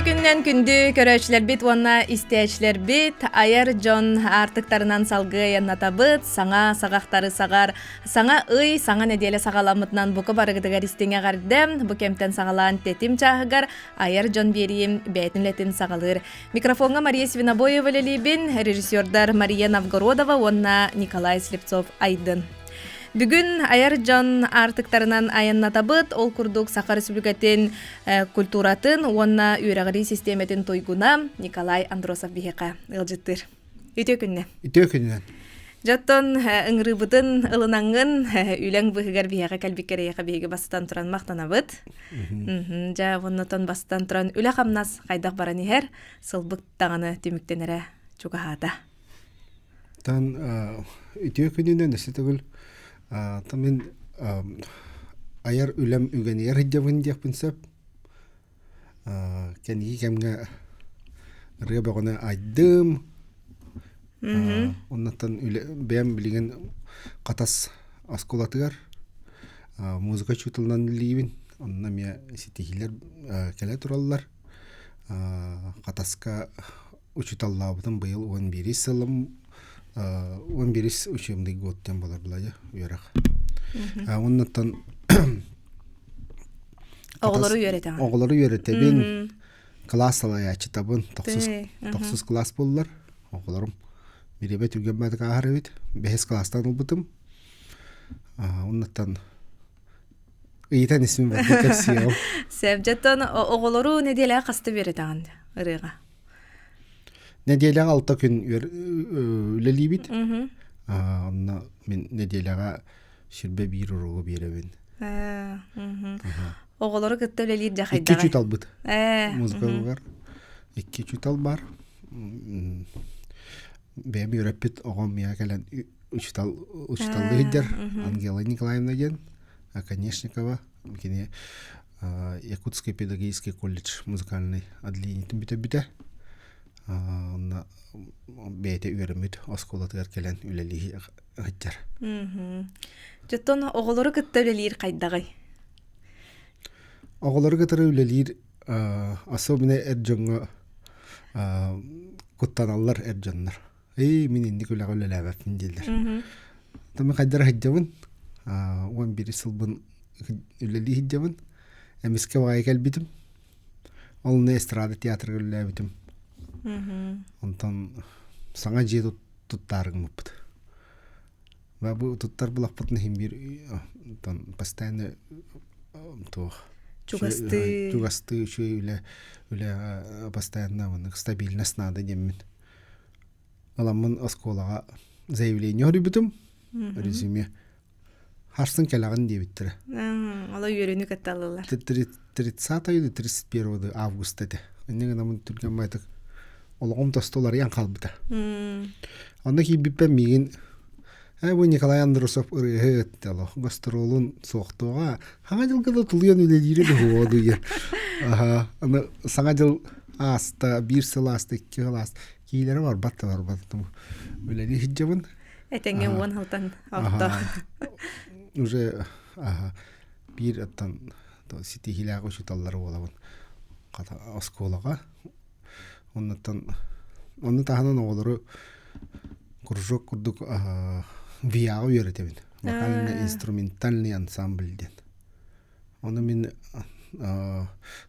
Үтүө күннэн күндү көрөөччүлэрбит уонна истээччилэрбит айар дьон аартыктарынан салгыы айаннатабыт, саҥа саҕахтары саҕар, саҥа ый, саҥа нэдиэлэ саҕаламмытынан бука барыгытыгар истиҥ эҕэрдэ. Бу кэмтэн саҕалаан тэтим чааһыгар айар дьон биэриим бэйэтин үлэтин саҕалыыр. Микрофоҥҥа Мария Свинобоева үлэлиибин, режиссердар Мария Новгородова уонна Николай Слепцов Айдын. Бүгүн айар дьон аартыктарынан айаннатабыт, ол курдук Саха Республикатын культуратын уонна үөрэҕирии систиэмэтин туйгуна Николай Андросов биһиэхэ ыалдьыттыыр. Үтүө күннэ. Үтүө күнүнэн. Дьоттон ыҥырыыбытын ылынаҥҥын үлэҥ быһыгар биһиэхэ кэлбиккэр эйиэхэ биһиги бастатан туран махтанабыт. Дьэ, оннотон бастатан туран үлэ-хамнас хайдах баран иһэр, сылбыт даҕаны түмүктэнэрэ чугаһаата. Тан үтүө күнүнэн өссө төгүл мин айар үлэм үгэнигэр сылдьабын диэхпин сөп. Кэнники кэмҥэ ырыа бөҕөнү айдым. Оннуттан бэйэм билигин Хатас оскуолатыгар музыка учууталынан үлэлиибин. Онно эмиэ ситиһиилэр кэлэ тураллар. Хатаска учууталлаабытым быйыл 11 сылым 11 учебный год диэн буолар былайа үөрэх. Оннуттан Оҕолору үөрэтэҕин. Оҕолору үөрэтэбин. Кылаас салайааччытабын. Тохсус, тохсус кылаас буоллар. Оҕолорум бириэмэ түргэн ааһар эбит. Бэһис кылаастан ылбытым. Оннуттан ыйытан исмин барбыт кэпсиэҕим. Сөп. Дьоттон оҕолору нэдиэлэҕэ хаста үөрэтэҕин ырыаҕа? Нэдиэлэҕэ алта күн үлэлиибит. Онно мин нэдиэлэҕэ сүрбэ биир уруогу биэрэбин. Оҕолору кытта үлэлиир дьэ хайдаҕый? Икки учууталбыт. Музыкалыгар икки учуутал бар. Бэйэм үөрэппит оҕом миэхэ кэлэн учуутал учууталлыы сылдьар Ангела Николаевна диэн Оконешникова. Кини Якутский педагогический колледж музыкальный отделениетын бүтэрбитэ. Онно бэйэтэ үөрэммит оскуолатыгар кэлэн үлэлии сылдьар. Дьоттон оҕолору кытта үлэлиир хайдаҕый? Оҕолору кытары үлэлиир особенно эр дьоҥҥо куттаналлар эр дьоннор. Эй, мин инник үлэҕэ үлэлээбэппин дииллэр. Тама хайдара сылдьабын. 11 сылбын үлэлии сылдьабын. Эмискэ баҕайы кэлбитим. Ол эстрада театрга үлэлээбитим. Онтон саҥа дьиэ туттаары гыммыппыт. Бу туттар булахпытын иһин биир постоянно туох чугастыы чугастыы үчүгэй үлэ үлэ постоянно маннык стабильность наада диэммин Аламмын оскуолаҕа заявление хоруйбутум, резюме. Харсын кэлэҕин диэбиттэрэ. Ола үөрүүнү кытта ыллылар. 30 или 31 августа этэ. Инньэ гынаммын түргэн байтык олоҕум тосту уларыйан хаалбыта. Онно киирбиппэр миигин ээ бу Николай Андросов ырыаһыт олох гастролун суохтуоҕа Саҥа дьылга да тулуйан үлэлиирэ да дуйар. Аха, аны саҥа дьыл ааста, биир сыл ааста, икки сыл ааста. Киилэрэ барбат да барбат. Үлэлии сылдьабын. Этэҥҥэ уон сылтан орто. Уже аха, биир оттон ситиһиилээх учууталлар буолабын. Хата оскуолаҕа. Оннуттан онну таһынан оҕолору кружок курдук ВИА-ҕа үөрэтэбин. Вокально-инструментальный ансамбль диэн. Ону мин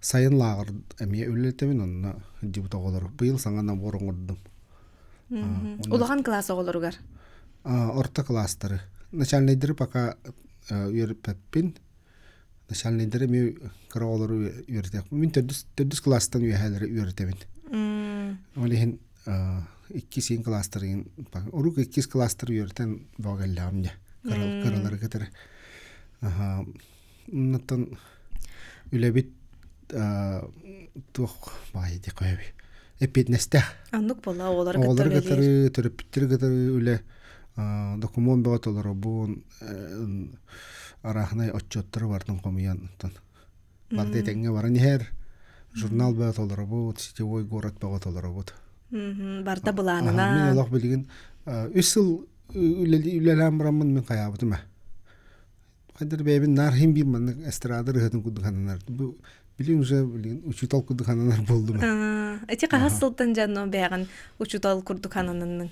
сайын лааҕыр эмиэ үлэлэтэбин, онно сылдьыбыт оҕолору. Быйыл саҥа набор оҥордум. Улахан кылаас оҕолоругар? Орто кылаастары. Начальнайдары пока үөрэппэппин. Начальнайдары эмиэ кыра оҕолору үөрэтиэхпин. Мин төрдүс, төрдүс кылаастан үөһээлэри үөрэтэбин. Ол иһин иккис иин кылаастарын урук иккис кылаастары үөрэтэн бөҕө кэллэҕим дьэ кыралары кытары оннуттан үлэбит туох баайы диэххэ эппиэтинэстээх оннук буолла оҕолору оҕолору кытары төрөппүттэри кытары үлэ докумуон бөҕө толоробун арааһынай отчуоттары барытын хомуйан оттон Барыта этэҥҥэ баран иһэр. Журнал бөҕө толоробут, сетевой город бөҕө толоробут. Барыта былаанынан. Мин олох билигин үс сыл үлэлээн бараммын мин хайаабытым ээ. Хайдар бэйэбин наар иһин биир маннык эстрада ырыһытын курдук сананар. Бу Билин уже билин учуутал курдук хананар буолдум. Эти хаһыс сылтан дьанно бэйэҕин учуутал курдук ханананныҥ?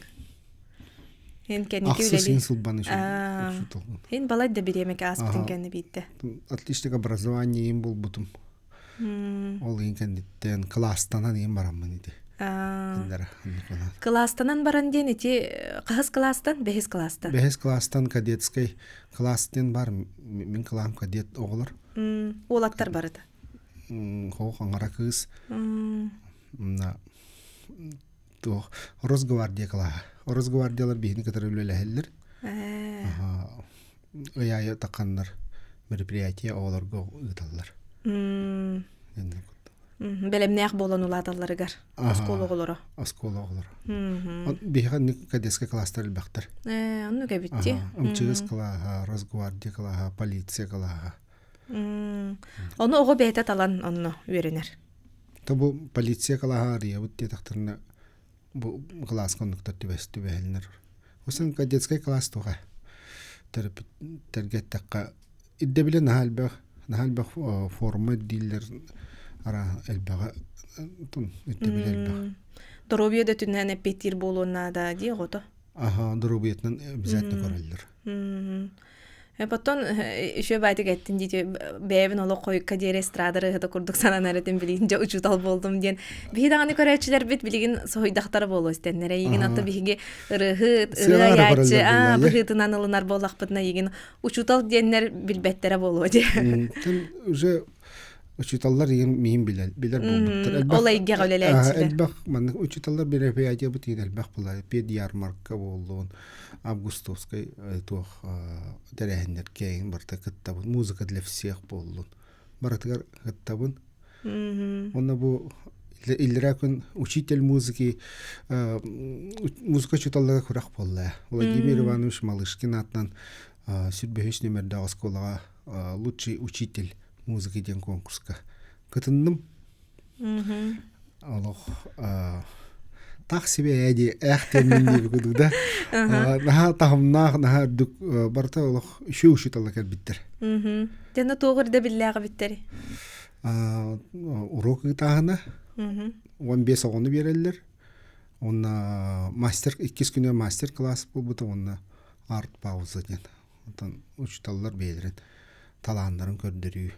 Эн кэнники Ахсыс үлэлии. ин сылбан учууталбын. Эн балай да бириэмэкэ ааспытын кэннэ биирдэ. Отличник образование им буолбутум. Ол иһин кэнниттэн кылаастанан иһин бараммын ити. Кылаастанан баран диэн ити хаһыс кылаастан? Бэһис кылаастан. Бэһис кылаастан кадетскай кылаас диэн бар. Мин кылаам кадет оҕолор. Уолаттар барыта. Хоох аҥара кыыс. Мына туох Росгвардия кылааһа. Росгвардиялар биһини кытары үлэлэһэллэр. Ый аайы тахханнар мероприятие оҕолорго ыыталлар. Бэлэмнээх буолан улааталларыгар оскуола оҕолоро. Оскуола оҕолоро. Биһиэхэ кадетскай класстар элбэхтэр. Оннук эбитти. МЧС кылааһа, Росгвардия кылааһа, полиция кылааһа. Ону оҕо бэйэтэ талан онно үөрэнэр. То бу полиция кылааһа арыйабыт диэтэхтэринэ бу кылааска оннуктар түбэс түбэһэллэр. Осын кадетскай класс туха төрөппүттэргэ ирдэбилэ наһаа элбэх наһаа элбэх форма дииллэр ара элбэҕэ ирдэбилэ элбэх. Доруобуйа да өттүнэн эппиэттиир буолуон наада дии оҕото. Аха, доруобуйатынан обязательно көрөллөр. Потом еще баатык эттин диити бэйэбин олох хойукка диэри эстрада ырыаһыта курдук сананар этим билигин дьэ учуутал буолдум диэн биһи даҕаны көрөөччүлэрбит билигин соһуйдахтара буолуо истэннэрэ эйигин аты биһиги ырыаһыт ырыа айааччы быһыытынан ылынар буоллахпытына эйигин учуутал диэннэр билбэттэрэ буолуо дии уже учууталлар иһин миин билэр билэр буолбуттар. Элбэх, Ол эйгэҕэ үлэлээччилэр. Элбэх маннык учууталлар мероприятиябыт иһин элбэх буолар. Педярмарка буоллун, августовскай туох тэрээһиннэргэ иһин барыта кыттабын. Музыка для всех буоллун. Барытыгар кыттабын. Онно бу иллэрээ күн учитель музыки музыка учууталлара күрэх буолла. Владимир Иванович Малышкин аатынан сүрбэһис нүмердээх оскуолаҕа лучший учитель музыки диэн конкурска кытынным. Олох таах себе ээ дии ээх диэммин диэби курдук да наһаа таһымнаах наһаа үрдүк барыта олох үчүгэй учууталлар кэлбиттэр. Дьэ туох ирдэбиллээх эбиттэрий? Уруок ыытааһына 15 оҕону биэрэллэр. Уонна мастер иккис күнү мастер класс буолбута уонна арт пауза диэн. Онтон учууталлар бэйэлэрин талааннарын көрдөрүү.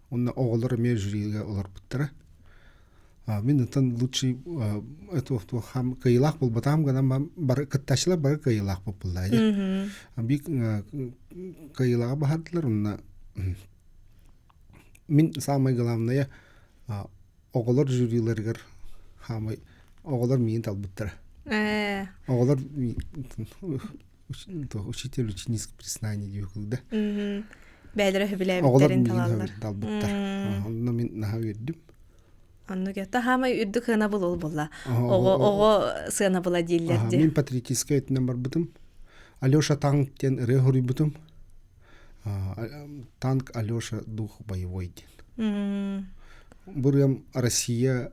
Уонна оҕолор эмиэ жюрига олорбуттара. Мин онтон лучший хам кыайыылаах буолбатаҕым гынан бары кыттааччылар бары кыайыылаах буолбуллар. Биир кыайыылааҕы баһардылар уонна мин самое главное оҕолор жюриларыгар хаамай оҕолор миин талбыттара. Оҕолор учитель ученицкое признание диир да. Бэйэлэрэ сөбүлээбиттэрин талаллар. талбыттар. Онно мин наһаа үөрдүм. Оннук это хаамай үрдүк сыанабыл ол буолла. Оҕо оҕо сыанабыла дииллэр дии. Мин патриотическай өттүнэн барбытым. Алеша танк диэн ырыа хоруйбутум. Танк Алеша дух боевой диэн. Бу ырыам Россия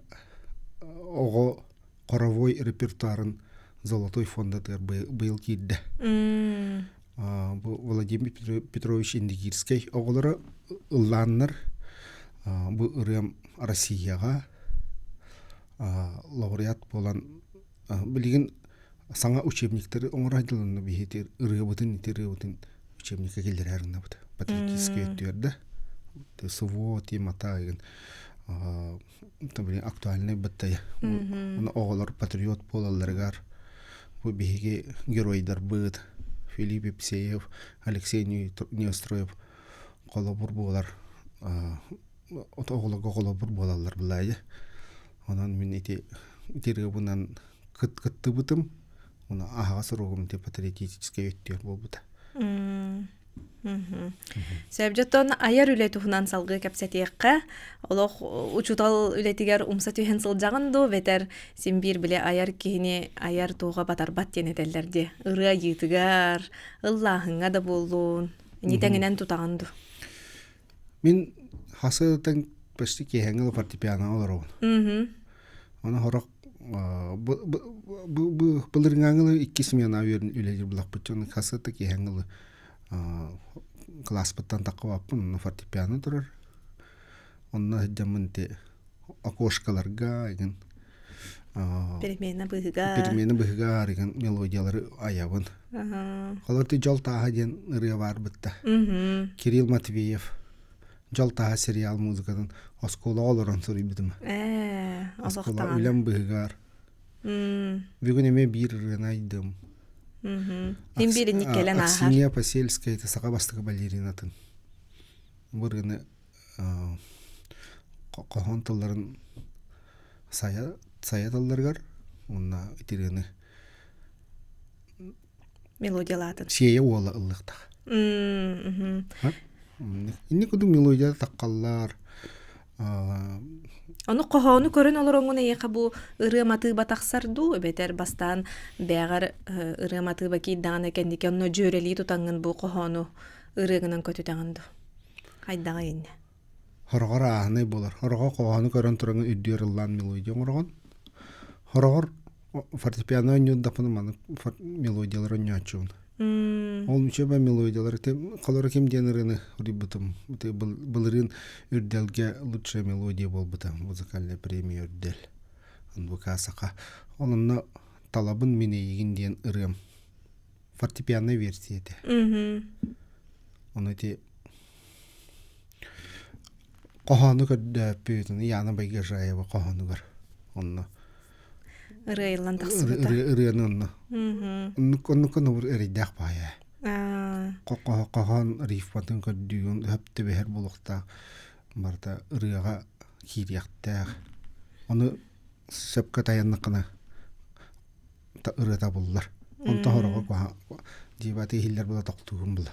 оҕо хоровой репертуарын золотой фондатыгар быйыл киирдэ. Бу Владимир Петрович Индигирскэй оҕолоро ыллааннар бу ырыам Россияҕа лауреат буолан билигин саҥа учебниктары оҥоро сылдьаллар биһиги ырыабытын ити ырыабытын учебникка киллэрээр гынабыт патриотическай өттүгэр да СВО темата игин актуальный баттайа оҕолор патриот буолалларыгар бу биһиги геройдарбыт Филипп Епсеев Алексей Неустроев холобур буолар оҕолорго холобур буолаллар былаайы онон мин ити ити ырыабынан кыттыбытым уонна аһаҕас уруогум ити патриотическай өттүгэр буолбута. Сөп айар үлэ туһунан салгыы кэпсэтиэххэ. Олох учуутал үлэтигэр умса түһэн сылдьаҕын дуу, бэтэр син биир били айар киһини айар туоҕа батарбат диэн этэллэр дии. Ырыа айыытыгар, ыллааһыҥҥа да буоллун, ини тэҥинэн тутаҕын дуу? Мин хасыатан почти киэһэҥҥи фортепиано олоробун. Ону сорох былырыҥааҥы икки смена үлэлиир булахпыт дьон хасыата киэһэҥҥи кылааспыттан таххыбаппын онно фортепиано турар. Онно сылдьаммын ити окошкаларга игин Перемена быһыга. Перемена быһыга игин мелодиялары айабын. Холор ти Дьол тааһа диэн ырыа баар бытта. Кирилл Матвеев Дьол тааһа сериал музыкатын оскуолаҕа олорон суруйбутум. Ээ, Оскуола үлэм быһыгар. Бүгүн эмиэ биир ырыаны айдым. Мин бииринник кэлэн ааһар. Аксинья Посельская это саха бастакы балеринатын. Бу ырыаны хоһоон тылларын сайа сайа тылларыгар уонна итирыаны мелодиялаатын сиэйэ уола ыллыктах инник кудук мелодия таккаллар Ону хоһоону көрөн олороҥҥун эйиэхэ бу ырыа матыыба тахсар дуу эбэтэр бастаан бэйэҕэр ырыа матыыба киирдэҕинэ кэнники онно дьүөрэлии тутаҥҥын бу хоһоону ырыагынан көтүтэҕин дуу Хайдаҕа иннэ? Хороҕор ааһынай буолар. Хороҕо хоһоону көрөн тураҥын үрдүөр ыллаан мелодия оҥороҕун. Хороҕор фортепиано оонньуурдахпына маннык мелодиялары оонньооччубун. Ол үчүгэй мелодиялары холоро ким диэн ырыаны уруйбутум. Былырыын Үрдэлгэ лучшая мелодия буолбута музыкальная премия Үрдэл. НВК Саха. Ол онно Талабын мин эйигин диэн ырыам фортепианнай версия этэ. Ону ити хоһоону көрдөөппүт, Яна Байгожаева хоһоонугар онно ырыа ыллан тахсыбыта. Ырыаны онно. Оннук оннук оннук эрэйдээх баайа. Хоһоон рифматын көрдүүгүн хөп түбэһэр буолуохтаах барыта ырыаҕа киириэхтээх. Ону сөпкө тайаннаххына ырыа табыллар. Онтон хороҕо дьиибати иһиллэр була тохтугун була.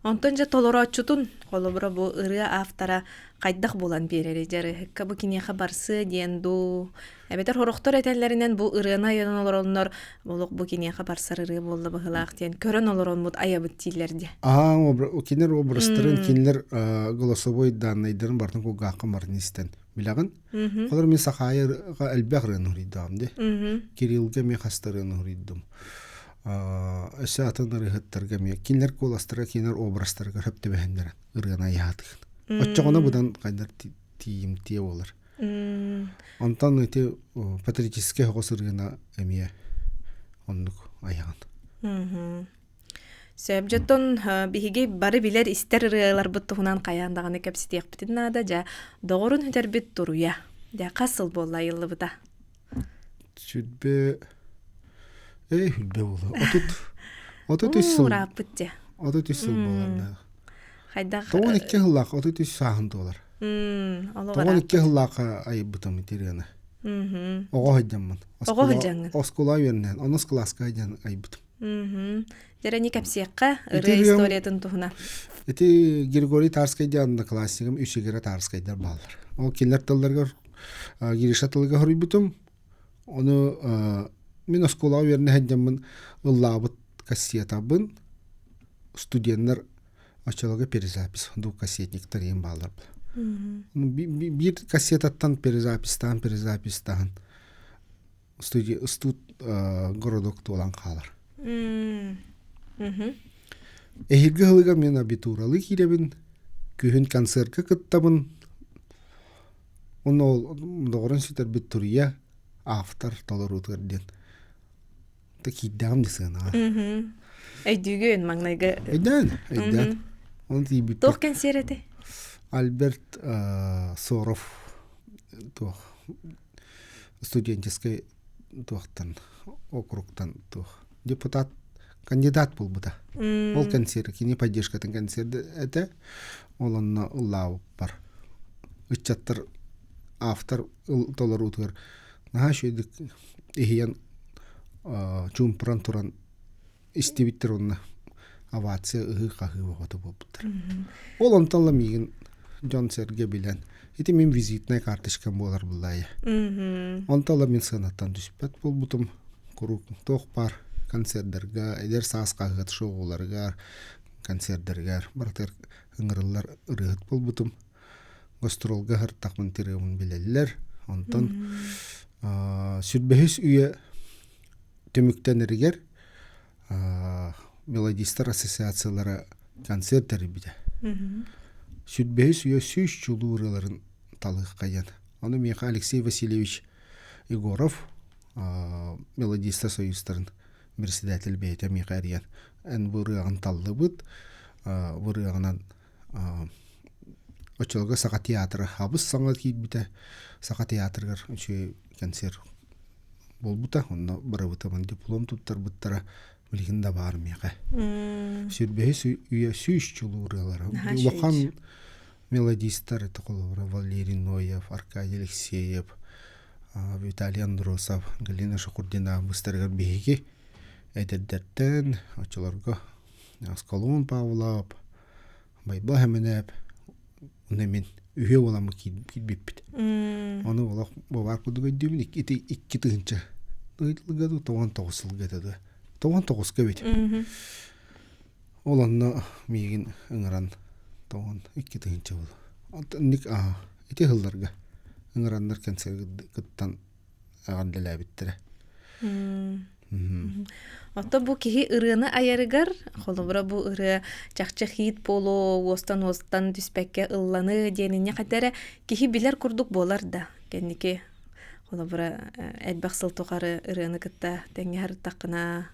Онтон дьэ толорооччутун холобура бу ырыа автора хайдах булан биэрэри дьарыһыкка бу киниэхэ барсыа диэн дуу эбэтэр хорохтор этэллэринэн бу ырыаны айан олороннор олох бу киниэхэ барсар ырыа буолла быһылаах диэн көрөн олороммут айабыт дииллэр дии. Аа кинилэр образтарын кинилэр голосовой данныйдарын бартын кулгаахха барын истэн билэҕин. Холор мин Сахаайыга элбэх ырыаны уруйдаҕым дии. Кириллгэ эмиэ хаста ырыаны уруйдум. Өссө атын ырыаһыттарга эмиэ кинилэр куоластара, кинилэр образтарыгар хөп түбэһиннэрэн ырыаны айаатыгын. Оччоҕуна быдан хайдар тиийимтиэ буолар. Онтон ити патриотическай оҕус ырыана эмиэ оннук айаҕын. Сөп дьоттон биһиги бары билэр истэр ырыаларбыт туһунан хайаан даҕаны кэпсэтиэхпитин наада дьэ доҕорун сүтэрбит туруйа дьэ хас сыл буолла айыллыбыта Сүрбэ ээ сүрбэ буолла 33 сыл ырааппыт дьэ 33 сыл буолар хайдах 92 сыллаах 33 сааһын туолар 92 сыллаахха айбытым ити ырыаны оҕо сылдьаммын оҕо сылдьаҥҥын оскуола үөрэнэн онус кылааска сылдьан айбытым Дьэ не кэпсиэххэ ырыа историятын туһуна. Ити Григорий Тарскай диэн одноклассникым үс игирэ Тарскайдар бааллар. Ол кинилэр тылларыгар Гриша тылыгар хоруйбутум. Ону мин оскуолаҕа үөрэнэ сылдьаммын ыллаабыт кассетабын студеннар оччолорго перезапись двухкассетниктар иһин бааллар. Биир кассетаттан перезапистаан перезапистаан студ городок туолан хаалар. Эһиилги сылыгар мин абитуралыы киирэбин, күһүн концертка кыттабын. Онно ол доҕорун сүтэрбит туруйа автор толоруутугар диэн та киирдэҕим дии сыанаҕа. Өйдүүгүн маҥнайгы. Өйдөөн, өйдөөн. Оны тиийбиппит. Туох кэнсиэр этэй? Альберт Соров туох студенческий туохтан округтан туох депутат кандидат буолбута. Ол кэнсиэр кини поддержкатын кэнсиэр этэ. Ол онно ыллаабыппар. Ыччаттар автор толоруутугар наһаа үчүгэйдик иһийэн чуумпуран туран истибиттэр уонна овация ыһыы-хаһыы бөҕөтө буолбуттар. Ол онтон ыла миигин дьон-сэргэ билэн, ити мин визитнай карточкам буолар буллаайа. Онтон ыла мин сыанаттан түспэт буолбутум. Куруук туох баар концердарга, эдэр саас хаһыат шоуларыгар, концердарыгар барытыгар ыҥырыллар ырыаһыт буолбутум. Гастролга сырыттахпын тырыабын билэллэр. Онтон сүрбэһис үйэ түмүктэнэригэр мелодистар ассоциациялара концерт тэрийбитэ. Сүрбэһис үйэ сүүс чулуу ырыаларын талыахха диэн. Ону миэхэ Алексей Васильевич Егоров мелодиста союзтарын председатель бэйэтэ миэхэ эрийэн эн бу ырыаҕын таллыбыт, бу ырыаҕынан оччолорго Саха театра хабыс саҥа киирбитэ. Саха театрыгар үчүгэй концерт буолбута. Онно барыбытын диплом туттарбыттара билигин да баар миэхэ. Сүрбэһис үйэ сүүс чулуу ырыалара. Улахан мелодистар это холобура Валерий Ноев, Аркадий Алексеев, Виталий Андросов, Галина Шахурдина быстарыгар биһиги эдэрдэртэн оччолорго Аскалон Павлов, Байба Хэмэнээп уонна мин үһүө буоламмыт киирбиппит. Ону олох бабаар курдук өйдүүбүн ити 2 тыһыынча ыйытылга дуу 99 сылга этэ да 99-ка эбит. Ол онно миигин ыҥыран 92 тыһыынча буолуо. Онтон ити сылларга ыҥыраннар концерт кыттан эҕэрдэлээбиттэрэ. Оттон бу киһи ырыаны айарыгар, холобура бу ырыа чахчы хит буолуо, уостан-уостан түспэккэ ылланыы диэнинньэ хата эрэ киһи билэр курдук буолар да кэнники холобура элбэх сыл тухары ырыаны кытта тэҥҥэ сырыттаххына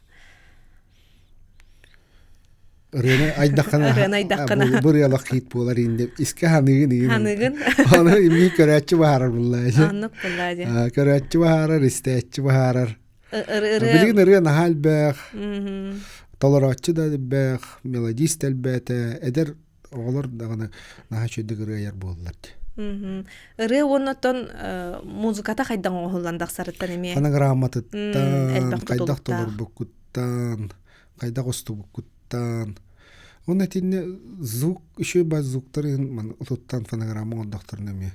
Ырыаны айдаххына ырыаны айдаххына бу ырыалах хит буолар инде искэ ханыгын игин ханыгын Ону имии көрөөччү баһаарар буллаа оннук буллаа дии Көрөөччү баһаарар, истээччи баһаарар. Ырыа Билигин ырыа наһаа элбэх, толорооччу да элбэх, мелодист элбээтэ, эдэр оҕолор даҕаны наһаа үчүгэйдик ырыа айар буоллар дии. Ырыа уонна оттон музыката хайдах оҥоһуллан тахсарыттан эмиэ Фонограмматыттан, элбэх хайдах тутулуктаах. толорбуккуттан, хайдах устубуккуттан. Уонна итиннэ звук үчүгэй баар звуктар иһин утуттан фонограмма оҥордохторуна эмиэ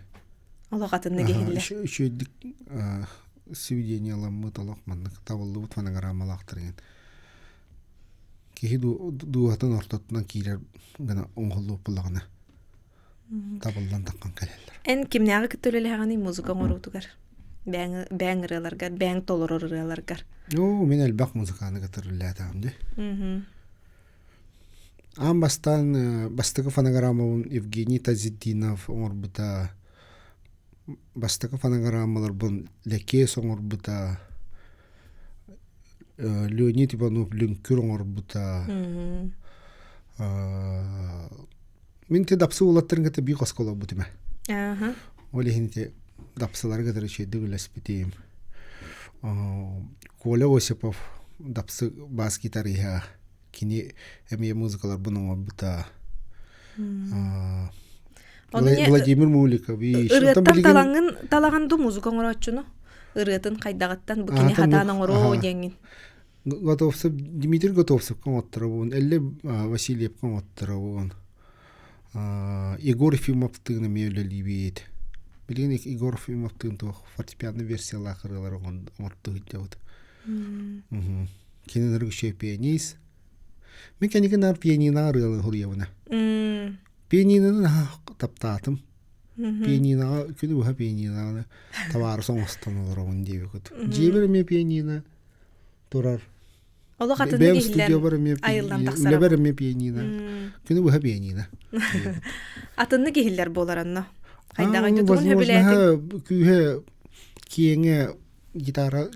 Олох атыннык иһиллэр. Үчүгэйдик сведениеламмыт олох маннык табыллыбыт фонограммалаахтар иһин киһи дууһатын ортотунан киирэр гына оҥоһуллубут буоллаҕына табыллан таххан кэлэллэр. Эн кимнээҕи кытта үлэлэһэҕиний музыка оҥоруутугар? Бэйэҥ бэйэҥ ырыаларгар, бэйэҥ толорор ырыаларгар. Оо, мин элбэх музыканы кытары үлэлээтэҕим дии. Аан бастаан бастакы фонограммабын Евгений Тазетдинов оҥорбута. Бастакы фонограммаларбын Лэкиэс оҥорбута. Леонид Иванов Лүҥкүр оҥорбута. Мин ити дапсы уолаттарын кытта биир хоско олорбутум ээ. Ол иһин ити дапсылары кытары үчүгэйдик үлэспитим. Коля Осипов дапсы бас гитариһа кини эмиэ музыкаларбын оҥорбута. Владимир Муликович. Ырыаттан талаҥын талаҕын ду музыка оҥорооччуну? Ырыатын хайдаҕыттан бу кини хатаан оҥоруо диэҥҥин. Готовцев Дмитрий Готовцевка оҥотторобун, Эллэ Васильевка оҥотторобун. Егор Ефимовтыын эмиэ үлэлиибит. Билигин Егор Ефимовтыын туох фортепиано версиялаах ырыалары оҥорто сылдьабыт. Кини үчүгэй пианист. Мин кэнники наар пианиноҕа ырыалыы суруйабын. Пианиноны наһаа таптаатым. Пианиноҕа күнү быһа пианиноны табаарыс оҥостон олоробун диэбиккит. Дьиэбэр эмиэ пианино турар. Олох атыннык Бэйэм иһиллэн студиябар эмиэ айыллан тахсара. үлэбэр эмиэ пианино. Күнү быһа пианино. Атыннык иһиллэр буолар онно. Хайдаҕый тутугун сөбүлээтиҥ? Күүһэ киэҥэ гитара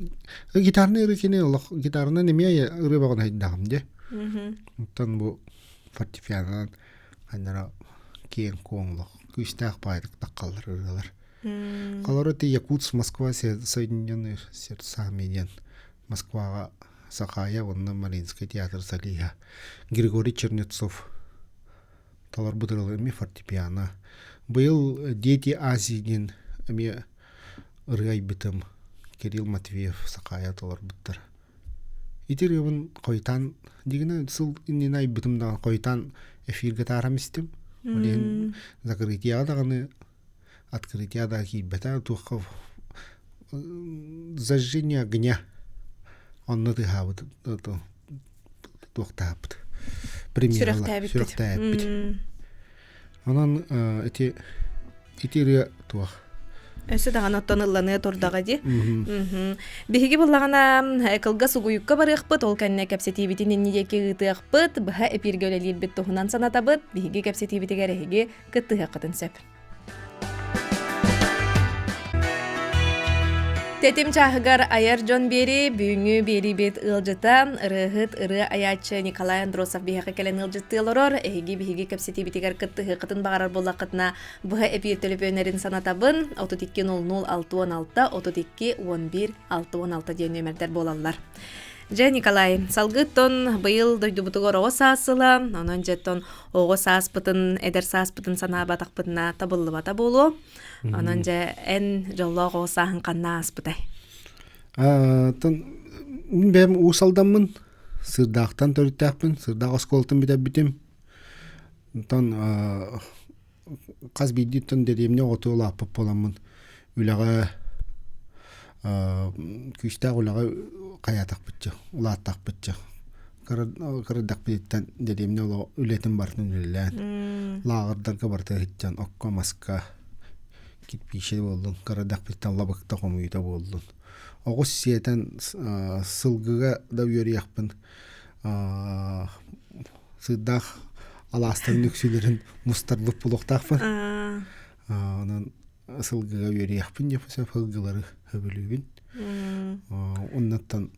гитарный ырыа кини олох гитаранан эмиэ ырыа бөҕөнү хайдаҕым дии. Оттон бу фортепианонан ханнара киэҥ куоҥ олох күүстээх баайдык таххаллар ырыалар. Холоро ти Якутск Москва Соединенные сердцами диэн Москваҕа Сахая уонна Мариинскай театр солиһа Григорий Чернецов толорбут ырыалар эмиэ фортепиано. Быйыл Дети Азии диэн эмиэ ырыа айбытым Кирилл Матвеев Сахая толорбуттар. Ити ырыабын хойутаан дигинэ сыл иннинэ айбытым даҕаны хойутаан эфиргэ таарам истим. Ол иһин закрытияҕа даҕаны открытие да киирбэтэ туохха зажжение огня онно тыаһаабыт туохтаабыт премьералар сүрэхтээбиппит онон ити ити ырыа туох. Өссө даҕаны оттон ылланыа турдаҕа дии. Биһиги буллаҕына кылгас угуйукка барыахпыт, ол кэннэ кэпсэтиибитин инни диэки ыытыахпыт, быһа эпииргэ үлэлиирбит туһунан санатабыт. Биһиги кэпсэтиибитигэр эһиги кыттыһыаххытын сөп. Тэтим чааһыгар айар дьон биэри, бүгүҥҥү биэриибит ыалдьыта, ырыаһыт, ырыа айааччы Николай Андросов биһиэхэ кэлэн ыалдьыттыы олорор. Эһиги биһиги кэпсэтиибитигэр кыттыһыаххытын баҕарар буоллаххытына, быһа эпиир төлөпүөннэрин санатабын 32 00 66 32 11 66 диэн нүөмэрдэр буолаллар. Дьэ, Николай, салгыттан быйыл дойдубутугар оҕо саас сыла, онон дьэттон оҕо сааспытын, эдэр сааспытын санаабатахпытына табыллыбата буолуо. Онон дьэ, эн дьоллоох оҕо сааһын ханна ааспытай? Тон мин бэйэм Уус Алдаммын, Сырдаахтан төрүттээхпин, Сырдаах оскуолатын бүтэрбитим. Онтон хас биирдииттэн дэриэбинэ оҕото улааппыт буоламмын үлэҕэ күүстээх үлэҕэ хайаатахпытча улааттахпытча кырдахпытыттан дэриэбинэ олоҕо үлэтин барытын үлэлээн лааҕырдарга барыта сылдьан окко маска кирпиичэ буоллун кырдахпыттан лабыкта хомуйуута буоллун оҕус сиэтэн сылгыга да үөрүйэхпин сыырдаах алаастарын үксүлэрин мустарбыт булуохтаахпын. Онон сылгыга үөрүйэхпин дьэ сылгылары сөбүлүүбүн. Оннуттан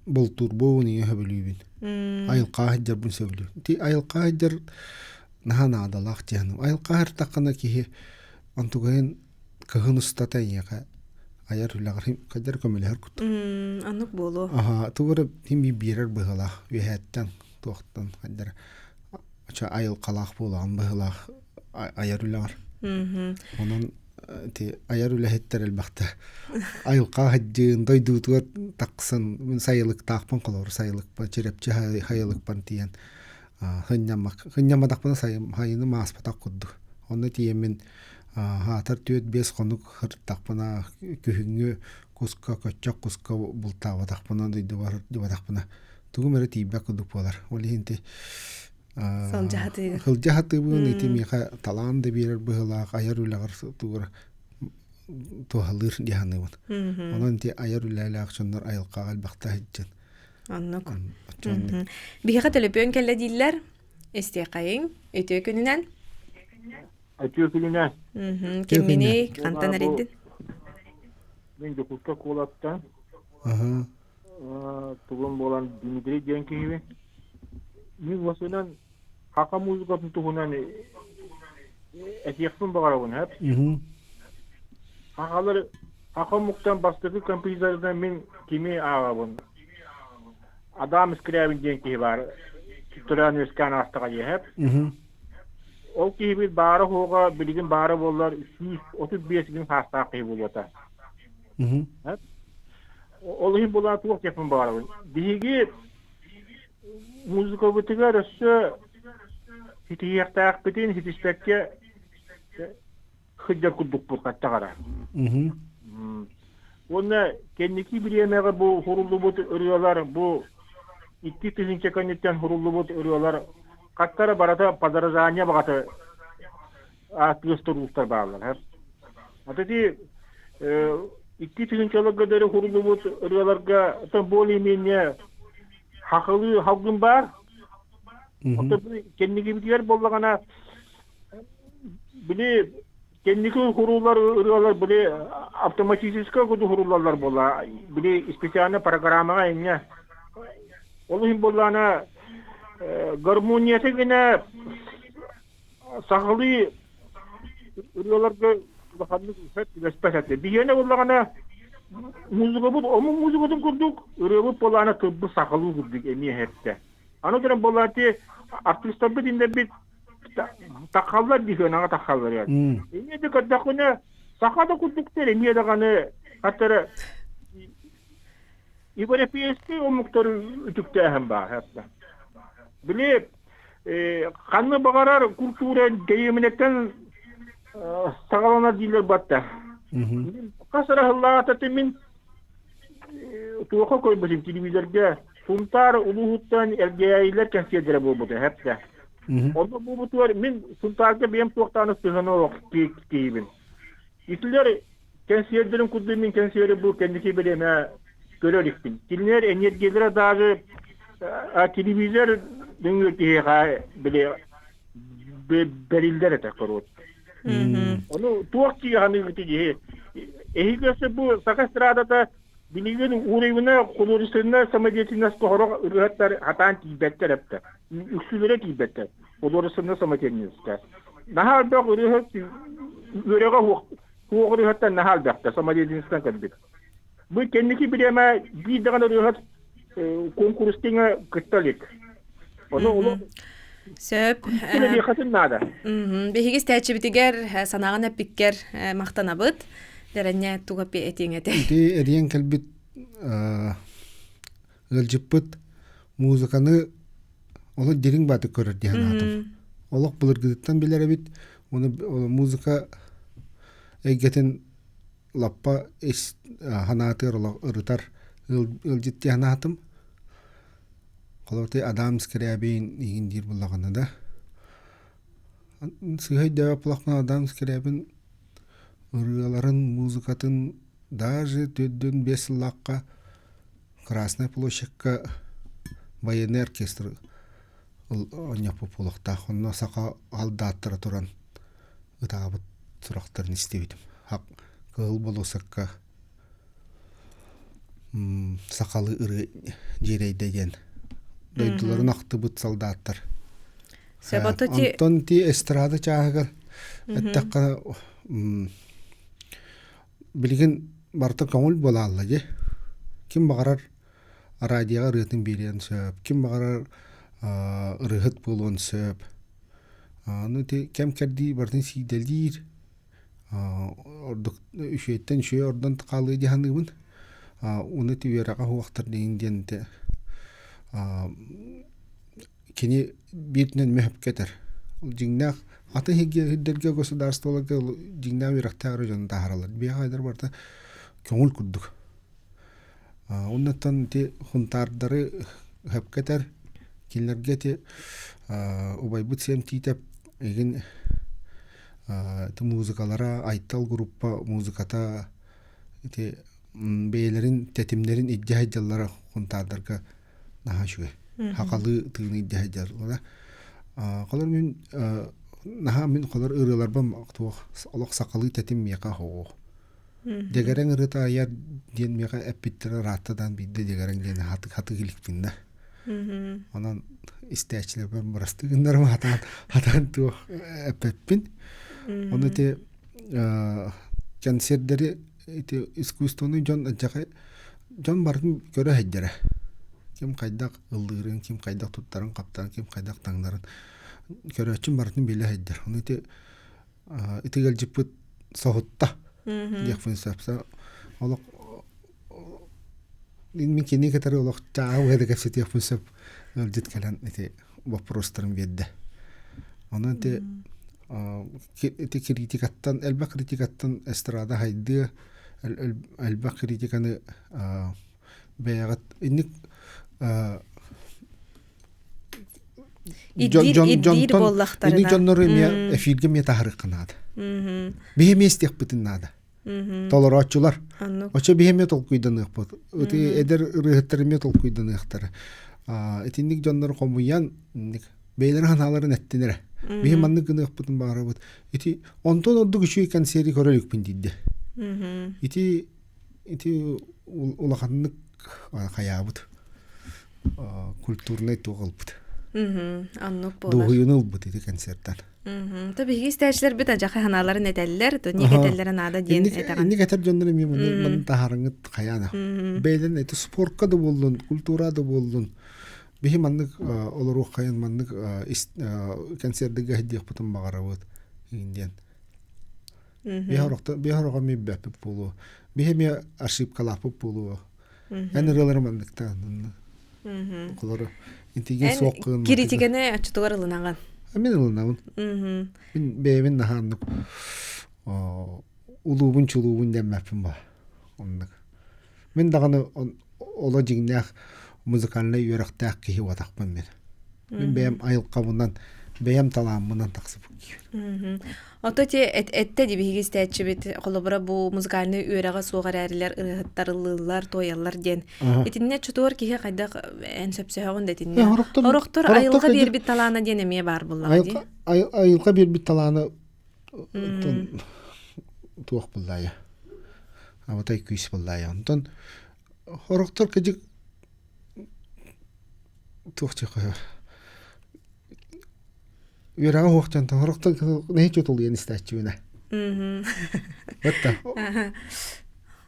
бултуурбун ийэ сөбүлүүбүн. Айылҕа сылдьарбын сөбүлүүбүн. Ти айылҕа сылдьар наһаа наадалаах дьиһаным. Айылҕа сыртаххына киһи онтугайын кыһын устата эйиэхэ айар үлэҕэр хайдах көмөлөһөр курдук. Оннук буолуо. Аха, тугу эрэ ким биэрэр быһыылаах үөһээттэн туохтан хайдах эрэ айылҕалаах буолаҕын быһыылаах айар үлэҕэр. Онон ити айар үлэһиттэр элбэхтэ айылҕа сылдьыын дойдубутугар тахсан мин сайылыктаахпын холобур сайылыкпын Чирэпчи сайылыкпын тиийэн сынньамматахпына сайыным ааспатах курдук. Онно тиийэммин Аатар 4-5 хонук сырыттахпына, күһүҥҥү куска, көччөх куска бултаабатахпына, дойдубар сылдьыбатахпына, тугум эрэ тиийбэт курдук буолар. Ол иһин ити Сылдьа сатыыгын. Сылдьа сатыыбын, ити миэхэ талаан да биэрэр быһыылаах, айар үлэҕэр тугура туһалыыр дии саныыбын. Онон ити айар үлэлээх дьоннор айылҕаҕа элбэхтэ сылдьан. Оннук. Биһиэхэ төлөпүөн кэллэ дииллэр. Истиэхэйиҥ, үтүө күнүнэн. Үтүө күнүнэн. Кимминий, хантан эрийдин? Мин Дьокуускай куолаттан. Тугум буолан Дмитрий диэн киһибин. Мин уосунан саха музыкатын туһунан этиэхпин баҕарабын, һэп. Сахалар саха омуктан бастакы композиторынан мин кими ааҕабын? Адам Скрябин диэн киһи баар. Төрөөн үөскээн аастаҕа дии, һэп. Ол киһибит баара-суоҕа билигин баара буоллар 135 күн саастаах киһи буолуота. Ол иһин буолан туох диэхпин баҕарабын. Биһиги музыкабытыгар өссө ситиһиэхтээхпитин ситиспэккэ сылдьар курдукпут хаттаҕара. Уонна кэнники бириэмэҕэ бу суруллубут ырыалар, бу 2000 кэнниттэн суруллубут ырыалар хаттара барыта подорожание баҕата ааттыыр уустар бааллар. Аты ити 2000 дөрү суруллубут ырыаларга более-менее хахылыы халгын баар. Оттон кэнникибитигэр буоллаҕына били кэнники уһуруулар ырыалар били автоматическай курдук уһуруулаллар буолла били специальный программаҕа инньэ ол иһин буоллаҕына гармонията гына сахалыы ырыаларга улаханнык сөп түбэспэт этэ биһиэнэ буоллаҕына музыкабыт омук музыкатын курдук ырыабыт буоллаҕына тылбыт сахалыы курдук эмиэ эһэттэ аны туран буоллаати артыыстарбыт иннэрбит таххаллар дии сыанаҕа таххаллар эмиэ да көрдөххүнэ саха да курдуктар эмиэ даҕаны хаттара европейскай омуктары үтүктээһин баар били ханна баҕарар культура дэриэбинэттэн саҕаланар дииллэр батта хас эрэ сыллааҕыта мин туохха көрбүтүм телевизорга Сунтаар улууһуттан Элгээйилэр кэнсиэрдэрэ буолбута эһэптэ. Онно буолбутугар мин Сунтаарга бэйэм туохтааны сыһыана олох киһибин. Итилэр кэнсиэрдэрин курдук мин кэнсиэри бу кэнники бириэмэ көрө иликпин. Кинилэр энергиялара даже телевизор нөҥүө киһиэхэ били бэриллэр этэ коруот. Ону туох киһи киһи эһиги өссө бу саха эстрадата билигин уурайбына художественная самодеятельность хоһоро ырыһаттар хатаан тиийбэттэр эптэ. Үксүлэрэ тиийбэттэр. Художественная самодеятельностька. Наһаа элбэх ырыаһыт үөрэҕэ суох ырыаһыттан наһаа элбэхтэр самодеятельностан кэлбит. Бу кэнники бириэмэ биир даҕаны ырыаһыт куонкурустыҥа кытта илик. Ону олох Сөп. Үлэлиэххитин наада. Биһиги истээччибитигэр санааҕын эппиккэр махтанабыт. Дэрэнньэ туга этиэҥ этэ. Ити эриэн кэлбит ыалдьыппыт музыканы олох дириҥ баатык көрөр дии санаатым. Олох былыргытыттан билэр эбит. Уонна музыка эйгэтин лаппа ис санаатыгар олох ырытар ыалдьыт дии санаатым. Холобур, Адам Скрябин иһин диир буоллаҕына да сыыһа өйдөөбөт буоллахпына Адам Скрябин ырыаларын, музыкатын даже 4-5 сыллаахха Красная площадька военный оркестр оонньоппут буолуохтаах. Онно саха алдааттара туран ытаабыт сурахтарын истибитим. Кыһыл болуоссакка сахалыы ырыа дьиэрэйдэ диэн дойдуларын ахтыбыт солдаттар. Онтон ти эстрада чааһыгар эттэххэ билигин барыта көҥүл буолаалла дии. Ким баҕарар радиоҕа ырыатын биэриэн сөп, ким баҕарар ырыаһыт буолуон сөп. Аны ити кэм-кэрдии барытын сиидэлиир, ордук үчүгэйтэн үчүгэй ордон хаалыа дии саныыбын. Уну ити үөрэҕэ суохтар диэн диэн ити кини бииринэн мөһөпкө этэр. Дьиҥнээх атын сирдэргэ государстволарга дьиҥнээх үөрэхтээх эрэ дьону таһаараллар. Биһиэхэ айдар барыта көҥүл курдук. Оннуттан ити хунтаардары сөпкө этэр. Кинилэргэ ити убайбыт Сиэн Тиитэп игин ити музыкалара Айтал группа музыката ити бэйэлэрин тэтимнэрин илдьэ сылдьаллара хунтаардарга наһаа үчүгэй. Хахалыы тыыны илдьэ сылдьаллара. Холор мин наһаа мин холор ырыаларбын туох олох сахалыы тэтим миэхэ оһоҕуох. Дэгэрэҥ ырыата айар диэн миэхэ эппиттэрэ ыраатта биирдэ дэгэрэҥ диэн хатык хатык иликпин да. Онон истээччилэрбэр бырастыы гыннарым хатаан хатаан туох эппэппин. Ону ити кэнсиэрдэри ити искусствоны дьон дьон дьон барытын көрө сылдьара. Ким хайдах ыллыырын, ким хайдах туттарын-хаптарын, ким хайдах таҥнарын көрөөччүм барытын билэ сылдьар. Ону ити итигэлдьиппит соһутта диэхпин сөп. Олох мин кини кытары олох чааһы да кэпсэтиэхпин сөп ыалдьыт кэлэн ити боппуруостарын биэрдэ. Онон ити ити критикаттан элбэх критикаттан эстрада хайдыа элбэх критиканы бэйэҕит инник Ирдиир буоллахтарына. Инник дьоннору эмиэ эфиргэ эмиэ таһарыахха наада. Биһи эмиэ истиэхпитин наада. Толорооччулар. Оччо биһи эмиэ толкуйданыахпыт. Ити эдэр ырыаһыттар эмиэ толкуйданыахтара. Итинник дьоннору хомуйан инник бэйэлэрин санааларын эттинэрэ. Биһи маннык гыныахпытын баҕарабыт. Ити онтон ордук үчүгэй концерти көрө иликпин диирдэ. Ити ити улаханнык хайаабыт культурнай туох ылбыт. Оннук буолар. Дуоһуйууну ылбыт ити концерттан. То биһиги истээччилэрбит адьаха ханааларын этэллэр, то ник этэллэрэ наада диэн этэҕин. Инник этэр дьоннор эмиэ маны таһаарыҥыт хайаана. Бэйэлэрин эти спортка да буоллун, культура да буоллун. Биһи маннык олоруох хайын маннык концердыга сылдьыахпытын баҕарабыт диэн. Биһи ороҕо миибэппит буолуо. Биһи эмиэ ошибкалаахпыт буолуо. Эн ырыалары манныктаан Холору интиген суох кыын. Критиканы оччотугар ылынаҕын. Мин ылынабын. Мин бэйэбин наһааннык улуубун чулуубун дэммэппин ба. Оннук. Мин даҕаны оло дьиҥнээх музыкальнай үөрэхтээх киһи буотахпын мин. Мин бэйэм айылҕабынан Бэйэм талааммынан тахсыбыт киһи. Ото ти этте ди биһиги истээччибит холобура бу музыкальнай үөрэҕэ суох эрээрилэр ырыаһыттар ыллыыллар, туойаллар диэн. Итиннэ чутуор киһи хайдах эн сөпсөһөҕүн да итиннэ. Орохтор айылҕа биэрбит талаана диэн эмиэ баар буллаҕа дии. Айылҕа биэрбит талаана туох буллаайа. Абатай күүс буллаайа. Онтон хорохтор кыдьык туох чехоһо үөрэҕэ уһуохтан хорохтор нэһи чутулуйан истээччибинэ. Отта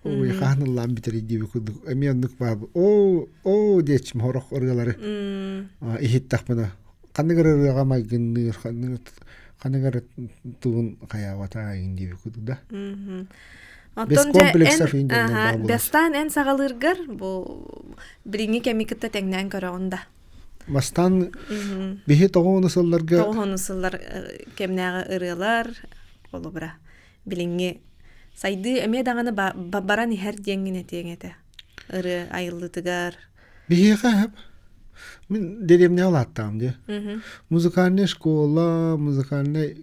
Ой, хаһан ыллаан бүтэрий диэби курдук эмиэ оннук баар оо оо диэччим хорох ырыалары иһиттэхпинэ ханнык эрэ ырыаҕа майгынныыр ханнык ханнык эрэ тугун хайаабата айын диэби курдук да Без комплексов эн бастаан эн саҕалыыргар бу билиҥҥи кэми кытта тэҥнээн көрөҕүн да Бастаан биһи тоҕуону сылларга тоҕуону сыллар кэмнээҕи ырыалар холобура билиҥҥи сайдыы эмиэ даҕаны баран иһэр диэҥҥин этиэҥ этэ ырыа айыллыытыгар Биһиэхэ мин дэриэбинэҕэ улааттаҕым дии. Музыкальная школа, музыкальнай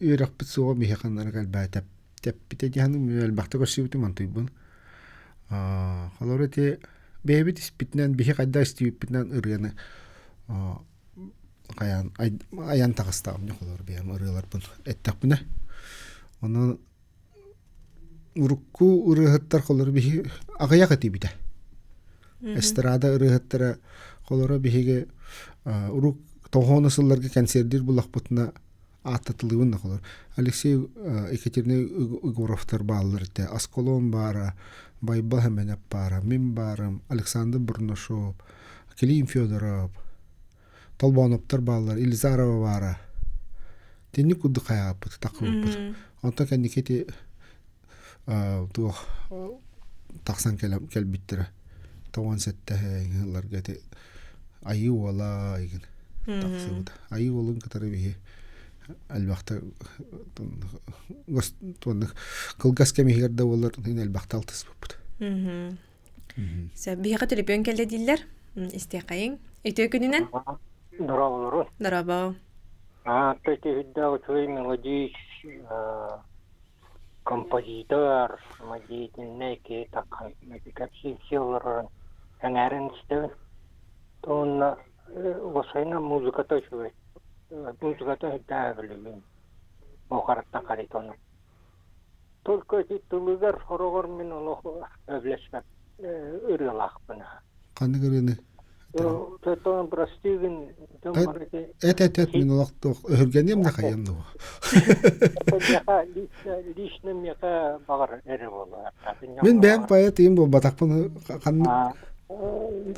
үөрэхпит суоҕа биһиэхэ ынырык элбээтэ. Тэппитэ диэн элбэхтэ көрсүбүтүм онтуйбун. Холобура ити бэйэбит испитинэн биһи хайдах истибиппитинэн ырыаны хайаан айан таҕыстаҕым дьэ холобура бэйэм ырыаларбын эттэхпинэ. Онон Урукку ырыаһыттар холоро биһи аҕыйах этибитэ. Эстрада ырыаһыттара холоро биһиги урук тоҕоону сылларга кэнсиэрдиир буллахпытына ааттатыллыбын да холор. Алексей Екатерина Егоровтар бааллар этэ. Аскалон баара, Байбал Хэмэнэп баара, мин баарым, Александр Бурнашов, Клим Федоров, Толбооноптор бааллар, Елизарова баара. Тинник курдук хайааппыт, таххыбыппыт. Онтон кэнники ити туох тахсан кэлбиттэрэ. Тоҕон сэттэ ыһылларга ити Айыы уола игин тахсыбыт. Айыы уолун кытары биһи элбэхтэ кылгас кэм иһигэр да буоллар элбэхтэ алтыспыппыт. Сөп, биһиэхэ төлөпүөн кэллэ дииллэр. Истиэхэйиҥ. Үтүө күнүнэн. Дорооболору. Дорообо. Аатта үрдээх үчүгэй мелодист, композитор, самодеятельнай киһи таххан кэпсии олорорун сэҥээрэн истэбин. Уонна уопсайынан музыката үчүгэй. Музыката үрдээҕэ билигин Бухараттан Харитонов. Только ити тылыгар сороҕор мин олох өблөспөт ырыалаахпын. Ханнык ырыаны? Тоттон простыгын дьон бары Эт эт эт мин олох өһүргэниэм да хайыам да лично миэхэ баҕар эрэ буолуо. Мин бэйэм поэт ийэм буолбатахпын ханнык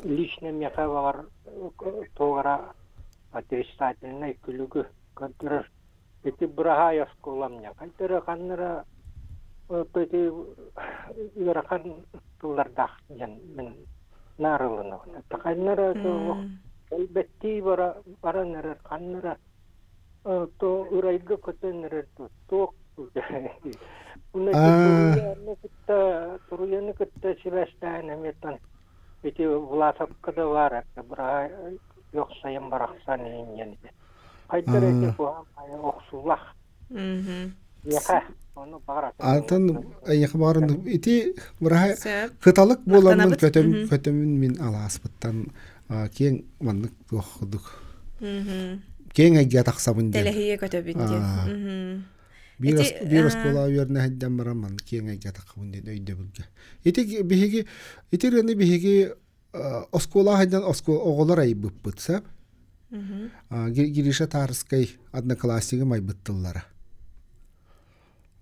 Лично миэхэ баҕар туох эрэ отрицательнай күлүгү көрдөрөр Ити быраһаай оскуолам дьэ хайда эрэ ханна эрэ ити ыарахан тыллардаах диэн мин наарылынабын. Ханна эрэ элбэттии бара баран эрэр ханна эрэ то ырайга көтөн эрэр туох Уонна кытта туруйаны кытта сибээстээн эмиэтэн ити Власовка да баар быраһаай күөх сайын барахсан иһин диэн Хайдар эти куһаҕан охсуллах. Миэхэ ону баҕар Атын эйиэхэ баҕаран ити быраһа кыталык буоламмын көтөм көтөмүн мин алааспыттан киэҥ маннык туох курдук киэҥ эйгэ тахсабын диэн. Тэлэһийэ көтөбүн диэн. Биир оскуола үөрэнэ сылдьан баран маннык киэҥ эйгэ таххабын диэн өйдөбүлгэ. Ити биһиги ити ырыаны биһиги оскуола сылдьан оҕолор айбыппыт сөп. Гриша Тарскай однокласснига айбыт тыллара.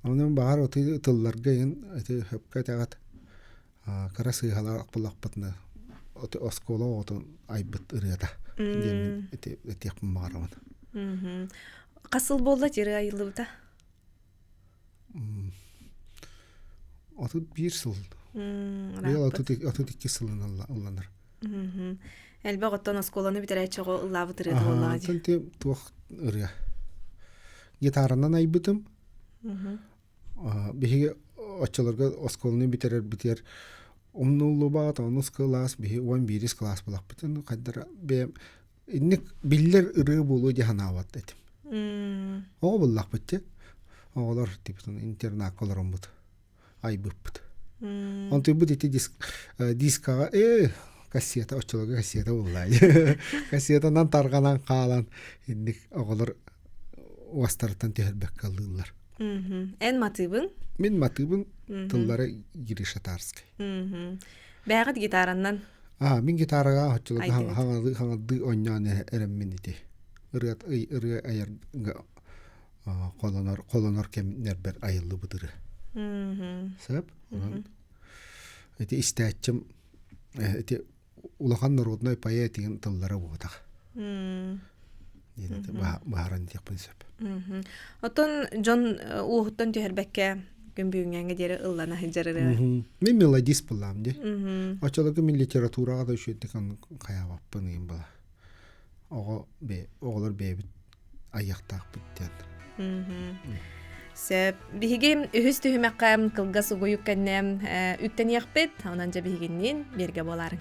Онон баҕар оты тылларга иһин ити хөпкө этэҕит кыра сыыһалаах буллахпытына оскуола оҕотун айбыт ырыата диэн ити этиэхпин баҕарабын. Хас сыл буолла ырыа айыллыбыта? 31 сыл. Быйыл 32 сылын ылланар. Элбэх оттон оскуоланы бүтэрээччи оҕо ыллаабыт ырыата буоллаҕа дии. Антон туох ырыа? Гитаранан айбытым. Биһиги оччолорго оскуоланы бүтэрэрбитигэр умнуллубат онус кылаас биһи 11 кылаас булахпытын хайдара бэйэм. Инник биллэр ырыа буолуо дии санаабат этим. Оҕо буллахпыт дьэ. Оҕолор типа интернакка олороммут айбыппыт. Онтуйбут ити диск, дискаҕа э кассета оччолорго кассета буоллаа. Кассетанан тарҕанан хаалан инник оҕолор уостарыттан түһэрбэккэ ыллыыллар. Эн матыыбын? Мин матыыбын тыллара Гриша Тарскай. Бэҕит гитараннан? Аа, мин гитараҕа оччолорго хаҥалыы хаҥалдыы оонньоон эрэммин ити. Ырыа ырыа айарга холонор холонор кэмнэрбэр айыллыбыт ырыа. Сөп. Онон ити истээччим ити улахан народнай поэт игин тыллара буотах. Диэн баһаран диэхпин сөп. Оттон дьон уоһуттан түһэрбэккэ күн бүгүҥҥэ диэри ыллана сылдьар ырыа. Мин мелодист буллаам дии. Оччолорго мин литератураҕа да үчүгэйдик хайаабаппын ыйым бала. Оҕо оҕолор бэйэбит айыахтаахпыт диэн. Сөп. Биһиги үһүс түһүмэххэ кылгас угуйук кэннэ үктэниэхпит. Онон дьэ биһигинниин бииргэ буолаарыҥ.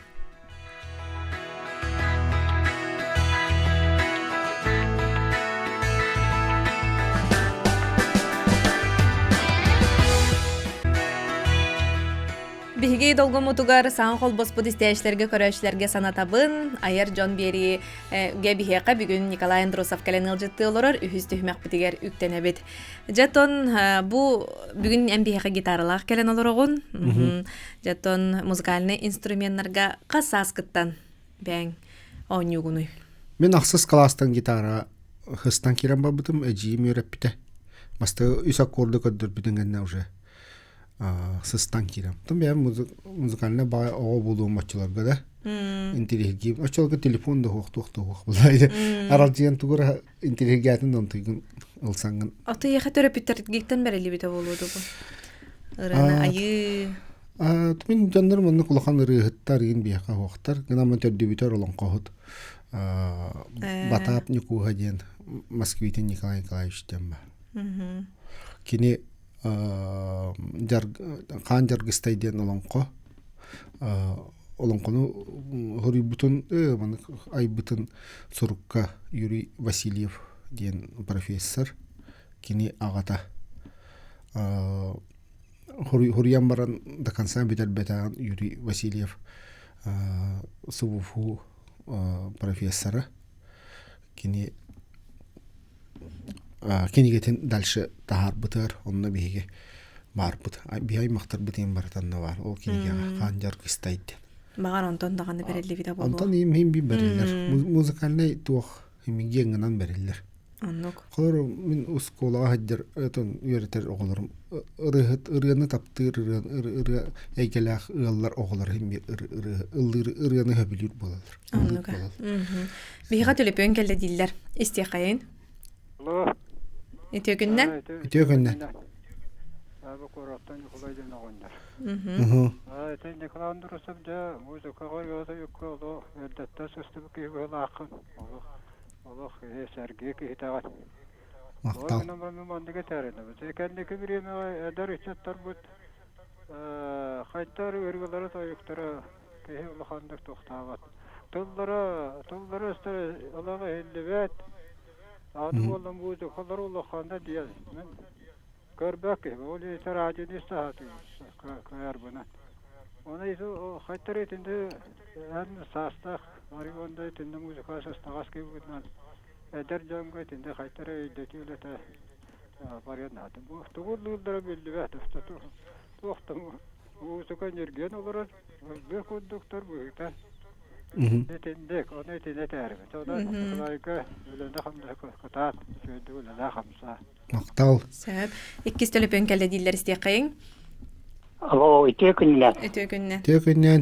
Биһиги долгуммутугар саҥа холбоспут истээччилэргэ, көрөөччүлэргэ санатабын. Айар дьон биэрии гэ биһиэхэ бүгүн Николай Андросов кэлэн ыалдьыттыы олорор үһүс түһүмэхпитигэр үктэнэбит. Дьэтон бу бүгүн эн биһиэхэ гитаралаах кэлэн олороҕун. Дьэтон музыкальнай инструменнарга хас сааскыттан бэйэҥ оонньуугунуй? Мин ахсыс кылаастан гитара хыстан киирэн барбытым, эдьиийим үөрэппитэ. Бастакы үс аккорду көрдөрбүтүн кэннэ уже сыстан киирэн. Потом бэйэм музыкальнай баҕа оҕо буолуом оччолорго да интириэһиргиим. Оччолорго телефон да суох, туох да суох буолла. Аралдьыйан тугу эрэ интириэһиргээтин да онтуйгун ылсаҥҥын. Аты яха төрөппүттэргиттэн бэриллибитэ буолуо дуо бу? Ырыаны айыы. Мин дьоннорум оннук улахан ырыаһыттар игин биһиэхэ суохтар. Гынан төрдүбүтэр олоҥхоһут Батаап Ньукууһа диэн Москвитин Николай Николаевич диэн баар. Кини Хаан Дьаргыстай диэн олоҥхо олоҥхону хоруйбутун маннык айбытын сурукка Юрий Васильев диэн профессор кини аҕата хоруйан баран до конца бүтэрбэтэҕин Юрий Васильев СВФУ профессора кини кинигэтин дальше таһаарбытыгар онно биһиги баарбыт биһи аймахтарбыт иһин барытанна баар ол кинигэҕэ хаан дьаргыстай диэн Баҕар онтон даҕаны бэриллибитэ буолуо. Онтон им би бэриллэр. Музыкальнай туох генгынан бэриллэр. Оннук. Холор мин оскуолаҕа сылдьар отон үөрэтэр оҕолорум ырыаһыт ырыаны таптыыр ырыа эйгэлээх ыаллар оҕолор ыллыыр ырыаны сөбүлүүр буолаллар. Оннук. Биһиэхэ төлөпүөн кэллэ дииллэр. Истиэхэйин. Алло. Үтүө күннэн. Үтүө күннэн. Бу куораттан Ньукулай диэн оҕонньор. Ити Николай Андросов дьэ музыкаҕа ырыа-тойукка олох эрдэттэн сыстыбыт киһи быһыылааххын. Олох олох киһи сэргиэ киһитэҕин. Махтал. Ол гынан баран маннык этээринэбит. Кэнники бириэмэҕэ эдэр ыччаттарбыт хайдах ырыалара-тойуктара киһи улаханнык тохтообот. Тыллара, тыллара өстөрө олох иһиллибэт. Аны буолла музыкалар улахана диэн. Мин көрбөт киһи. Ол иһин радионы истэ кыайарбынан. Оны хайтар итинде эн саастаах Орегонда итинде музыка сыстаҕас киһибитинэн эдэр дьоҥҥо итинде хайтар өйдөтүү үлэтэ барыан наада. Бу тугу ыллыыллара биллибэт. Туох да музыка ньиргийэн олорор, ыллыыр курдуктар быһыыта. Итинник, ону итини этээрибит. Онон Николайга үлэни-хамнаһы кытаат, үчүгэйдик үлэлээ хамсаа. Махтал. Сөп. Иккис төлөпүөн кэллэ дииллэр истиэххэйиҥ. Алло, үтүө күнүнэн. Үтүө күнүнэн. Үтүө күнүнэн.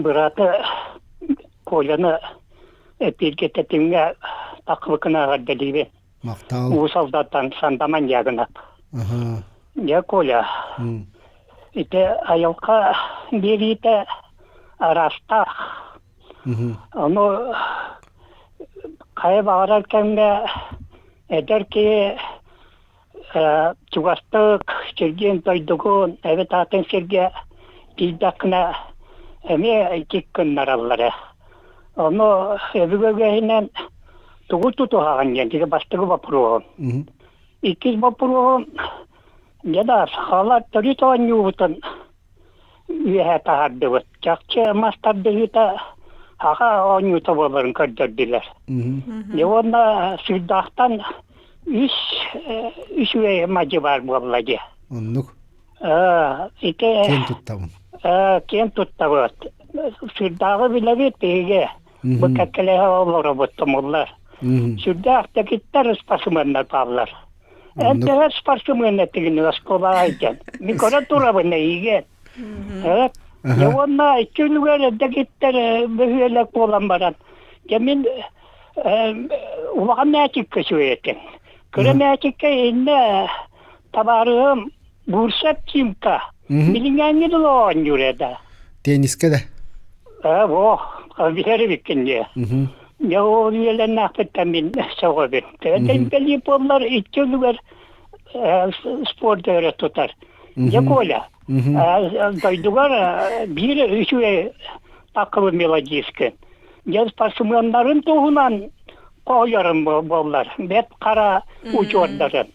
Быраата Коляны эпииргэ тэтимҥэ таххыбыккын эҕэрдэлиибин. Махтал. Уус Алдантан Сандаман Ягынап. Аха. Дьэ, Коля, ити айылҕа биэриитэ араастаах. Ону хайа баҕарар кэмҥэ эдэр киһи чугастык сиргин дойдугун эбит атын сиргэ тиийдэххинэ эмиэ икки гыннараллара. Ону өбүгэ үгэһинэн тугу тутуһаҕын диэн ити бастакы боппуруоһум. Иккис боппуруоһум дьэ да сахалар төрүт оонньуубутун үөһэ таһаардыбыт. Чахчы мас тардыһыыта аҕа оонньуута буоларын көрдөрдүлэр. Дьэ уонна Сыырдаахтан үс үчүгэй мадьы баар буолла дии. Оннук. Ити Киэн туттабын. Киэн туттабыт. Сыырдааҕы билэбит биһиги. Бу кэккэлэһэ олоробут тумуллар. Сүрдээх текиттэр спортсменнар бааллар. Эн төһө спортсмен этигин оскуолаҕа илдьэн. Мин көрө турабын эйиигин. Дьэ уонна икки үлүгэр эрдэ бөһүөлэк буолан баран, дьэ мин улахан мээчиккэ үчүгэй этим. Кыра мээчиккэ иннэ табаарыһым Бурсат Тимка билиҥҥээҥҥи дылы оонньуур этэ. Теннискэ да? Ээ, во, биһэр эбиккин дии. Дьэ ол үөлэннээхпиттэн мин сөҕөбүн. Төһө буоллар икки үлүгэр спорт өрө тутар. Дьэ Коля, дойдугар биир үчүгэй таккыбы мелодисткын. Дьэ спортсменнарын туһунан хоһуйарым буоллар. Бэт хара учуордарын.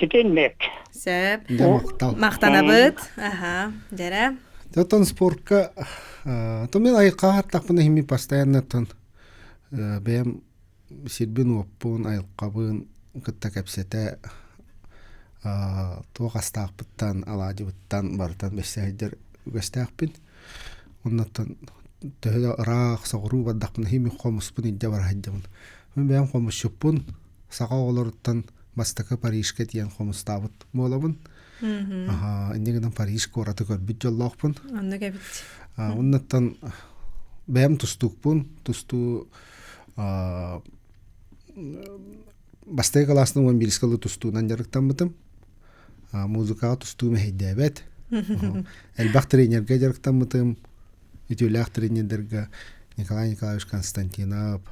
Итинник. Сөп. Дьэ махтал. Махтанабыт. Аха. Дьэрэ. Оттон спортка то мен айылҕаҕа хими постоянно тон бэйэм сирбин-уоппун, айылҕабын кытта кэпсэтэ туох астаахпыттан, алаадьыбыттан барытын бэссе сылдьар үгэстээхпин. Оннуттан төһө да ыраах соҕуруу бардахпына иһин хомуспун илдьэ бара сылдьабын. Мин бэйэм хомусчуппун, саха оҕолоруттан бастакы Парижка тиийэн хомустаабыт буолабын. Инньэ гынан Париж куораты көрбүт дьоллоохпун. Оннук эбит. Оннуттан бэйэм тустуукпун, тустуу бастакы кылаастан уон биирискэ дылы тустуунан дьарыктаммытым. Музыкаҕа тустуу мэһэйдээбэт. Элбэх тренергэ дьарыктаммытым. Үтүөлээх тренердэргэ Николай Николаевич Константинов,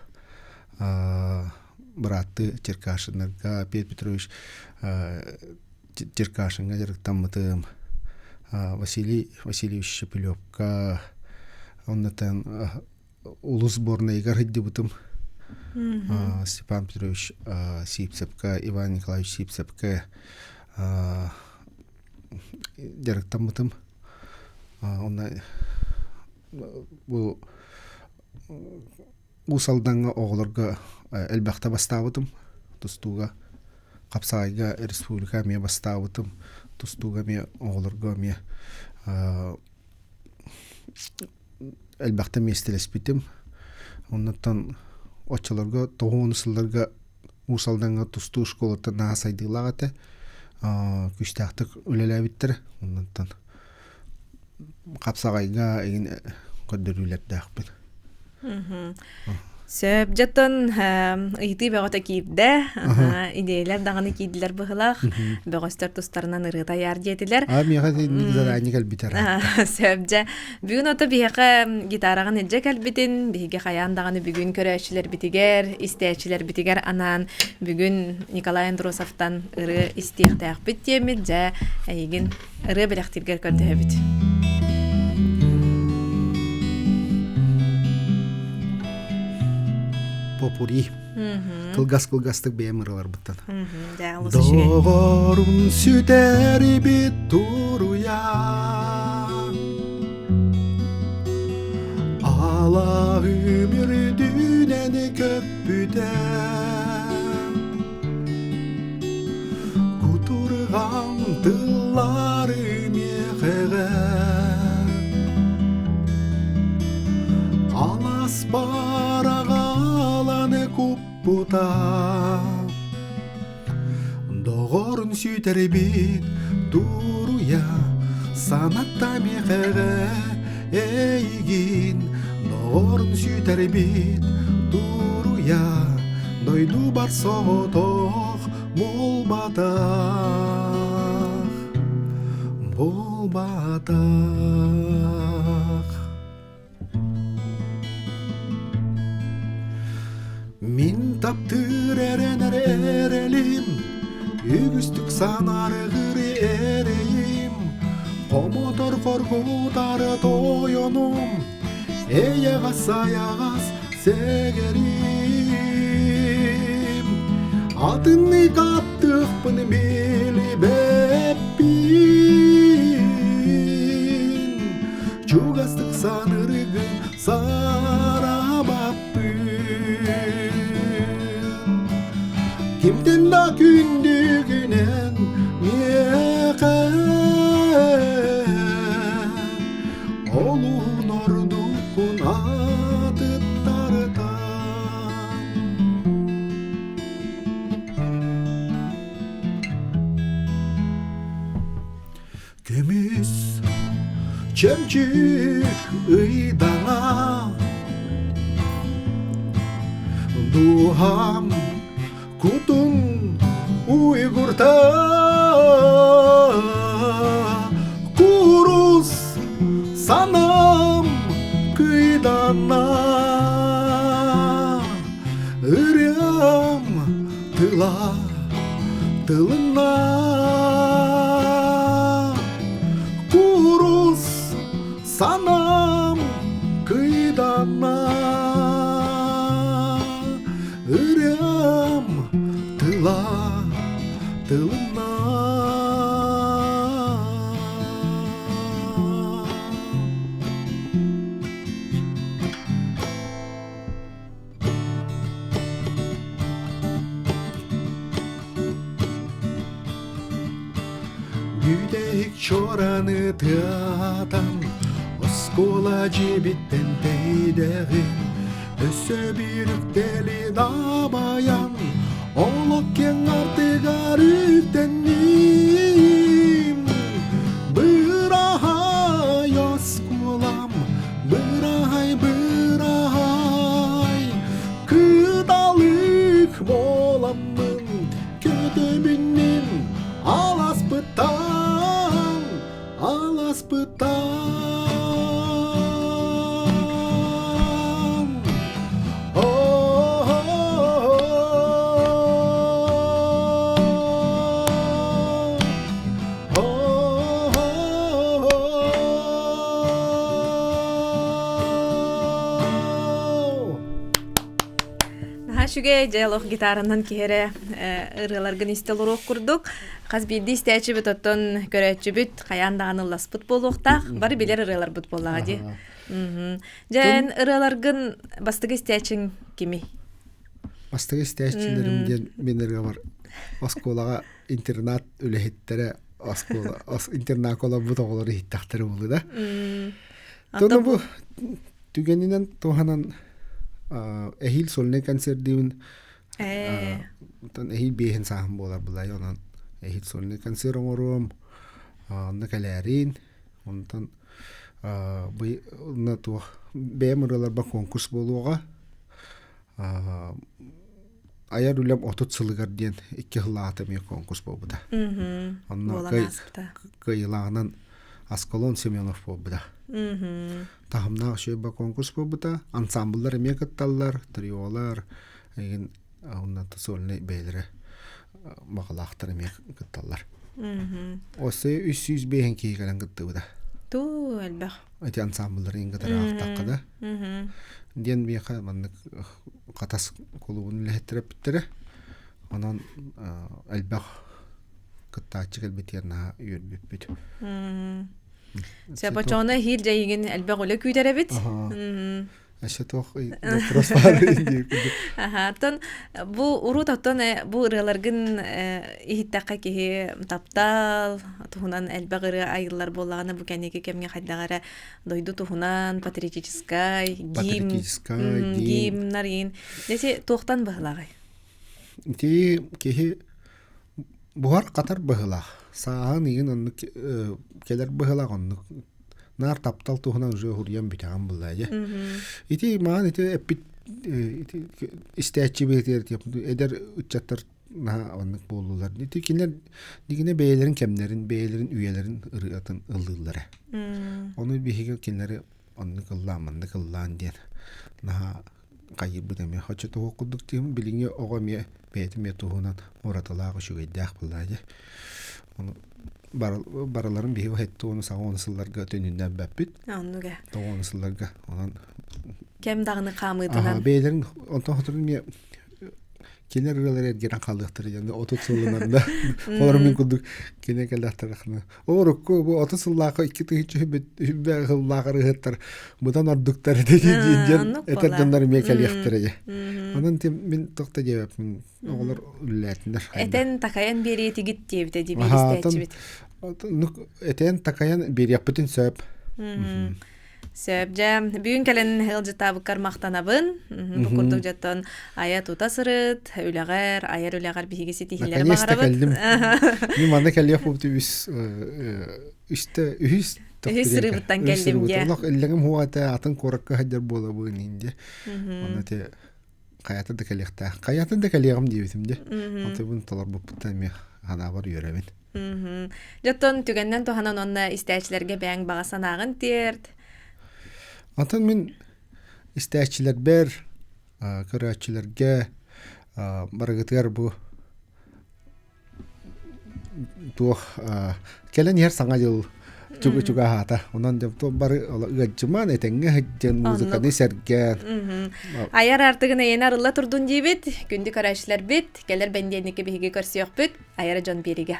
бырааттыы Черкашиннарга, Петр Петрович Черкашиҥҥа дьарыктаммытым. Василий Васильевич Шепелевка, оннотон улус сборнайыгар сылдьыбытым. Степан Петрович Сивцевка, Иван Николаевич Сивцевка дьарыктаммытым. Онно бу Уус Алдаҥҥа оҕолорго элбэхтэ бастаабытым. Тустууга, хапсаҕайга республика эмиэ бастаабытым. Тустууга эмиэ оҕолорго эмиэ элбэхтэ миэстэлэспитим. Оннуттан оччолорго тоҕус сылларга Уус Алдаҥҥа тустуу школата наһаа сайдыылаах этэ. Күүстээхтик үлэлээбиттэрэ. Оннуттан хапсаҕайга игин көрдөрүүлэрдээхпин. Сөп дьоттон ыйытыы бөҕөтө киирдэ. Идиэйэлэр даҕаны киирдилэр быһылаах. Бөҕөстөр тустарынан ырыа тайаар диэтилэр. А миэхэ задание кэлбитэ. Сөп дьэ. Бүгүн ото биһиэхэ гитараҕын илдьэ кэлбитин, биһиги хайаан даҕаны бүгүн көрөөччүлэрбитигэр, истээччилэрбитигэр анаан бүгүн Николай Андросовтан ырыа истиэхтээхпит диэммит дьэ эйигин ырыа бэлэхтииргэр көрдөһөбүт. Попури. Кылгас-кылгастык бэйэм ырыаларбыттан. Доҕорун сүтэрибит туруйа Алаһым үрдүнэн көппүтэ Кутурҕан тыллары миэхэҕэ Алас бараҕаланы куппута Доҕорун сүтэрбит туруйа санатта миэхэҕэ эйигин Доҕорун сүтэрбит туруйа дойдубар соҕотох буолбатах буолбатах Мин таптыыр эрэнэр эрэлим, үгүстүк санааргыыр эрэйим, хомотор хоргутар тойонум. Эйэҕэс-сайаҕас сэгэрим Атыннык аттыахпын билибэппин Чугастык санырыгын сарабаппын Кимтэн да күндүгүнэн миэхэ Олуһун ордуккун атыттартан Көмүс чөмчүүк ыйдаҥа Дууһам кутун уйгурта Курус санам кыйданна Ырыам тыла тылына Курус санам кыйданна Ырыам тыла тылына Бүтэһик чораны тыатан, оскуола дьиэбиттэн тэйдэҕин, өссө биир үктэли дабайан, олох киэҥ артыгар үктэнним. Быраһай оскуолам, быраһай, быраһай, кыталык буоламмын, көтөбүн мин аласпыттан, аласпыттан. Наһаа үчүгэй дьэ олох гитаранан киһи эрэ ырыаларгын истэ олоруох курдук. Хас биирдии истээччибит оттон көрөөччүбүт хайаан даҕаны ылласпыт буолуохтаах. Бары билэр ырыаларбыт буоллаҕа дии. Дьэ эн ырыаларгын бастакы истээччиҥ кимий? Бастакы истээччилэрим диэн мин ырыабар оскуолаҕа интернат үлэһиттэрэ оскуола интернакка олорбут оҕолор иһиттэхтэрэ буолуо да. Тону бу түгэнинэн туһанан эһиил сольнай концердиибин оттон эһиил биэһин сааһым буолар былай онон эһиил сольнай концерт оҥоруом онно кэлээриин онтон бу туох бэйэм ырыаларбар конкурс буолуоҕа айар үлэм 30 сылыгар диэн икки сыллааҕыта эмиэ конкурс буолбута. Онно кыайыылааҕынан Аскалон Семенов буолбута. Таһымнаах үчүгэй конкурс буолбута. Ансамбллар эмиэ кытталлар, триолар, игин онно сольнай бэйэлэрэ баҕалаахтар эмиэ кытталлар. Осы 305 киһи кэлэн кыттыбыта. Туу элбэх. Эти ансамбллары иҥ кытары аахтахха да. Диэн миэхэ маннык Хатас кулуубун үлэһиттэрэ Онон элбэх кыттааччы кэлбитигэр наһаа үөрбүппүт. Сепочоно эһиил дьайыгын элбэх үлэ күүтэр эбит. Өссө туох вопрос баар Оттон бу урут оттон бу ырыаларгын иһиттэххэ киһи таптал туһунан элбэх ырыа айыллар буоллаҕына бу кэнники кэмҥэ хайдах эрэ дойду туһунан патриотическай гимн гимнар иин дesi туохтан быһылааҕый Ити киһи буһар-хатар быһыылаах. Сааһын игин оннук кэлэр быһыылаах оннук наар таптал туһунан уже уһуруйан бүтэҕин булла дьэ. Ити маан ити эппит ити истээччибитигэр эдэр ыччаттар наһаа оннук буоллулар. Ити кинилэр дигинэ бэйэлэрин кэмнэрин, бэйэлэрин үйэлэрин ырыатын ыллыыллара. Ону биһиги кинилэри оннук ыллаан, маннык ыллаан диэн наһаа хайыырбыт эмиэ хочо туһуох курдук диэм билиҥҥи оҕо эмиэ бэйэтин эмиэ туһунан уратылаах үчүгэйдээх буоллаа дьэ. Ону Барыларын биһиги хэттэ уону саҥа уону сылларга төнүннэрбэппит. Оннуга. Тоҕуону сылларга онон кэм даҕаны хаамыытынан. Бэйэлэрин онтон хоторун эмиэ кинилэр ырыалар эргэрэн хаалыахтара диэн 30 сылынан да олор мин курдук кине кэллэхтэрхына орукку бу 30 сыллаахха 2000 үбэ сыллаах ырыһыттар быдан ордуктар диэн этэр дьоннор эмиэ кэлиэхтэрэ дьэ онон мин тохто диэбэппин оҕолор үллээтиннэр этэн такайан биэриэтигит диэбитэ дии биэристээччибит этэн такайан биэриэхпитин сөп. Сөп дьэ, бүгүн кэлэн ыалдьыттаабыккар махтанабын. Бу курдук дьоттон айа тута сырыт, үлэҕэр, айар үлэҕэр биһиги ситиһиилэри баҕарабыт. кэллим. Мин манна кэлиэх буолбут үс үстэ үһүс Үһүс сырыыбыттан кэллим дьэ. Олох иллэҥим хуата атын куоракка сылдьар буолабын инде. Онно те хайата да кэлиэхтээх. Хайата да кэлиэҕим диэбитим де. Онтубун толорбуппуттан эмиэ ханаабар үөрэбин. Дьоттон түгэннэн туһанан уонна истээччилэргэ бэйэҥ баҕа санааҕын тиэрт. Атын мин истээччилэрбэр, көрөөччүлэргэ барыгытыгар бу туох кэлэн иһэр саҥа дьыл чугаһаата. Онон бары ыалдьыман, этэҥҥэ сылдьан, музыканы сэргээн. Айар артыгын эйэни арылла турдун диибит. Күндү көрөөччүлэрбит, кэлэр бэндиэнники биһиги көрсүөхпүт. Айар дьон биэригэ.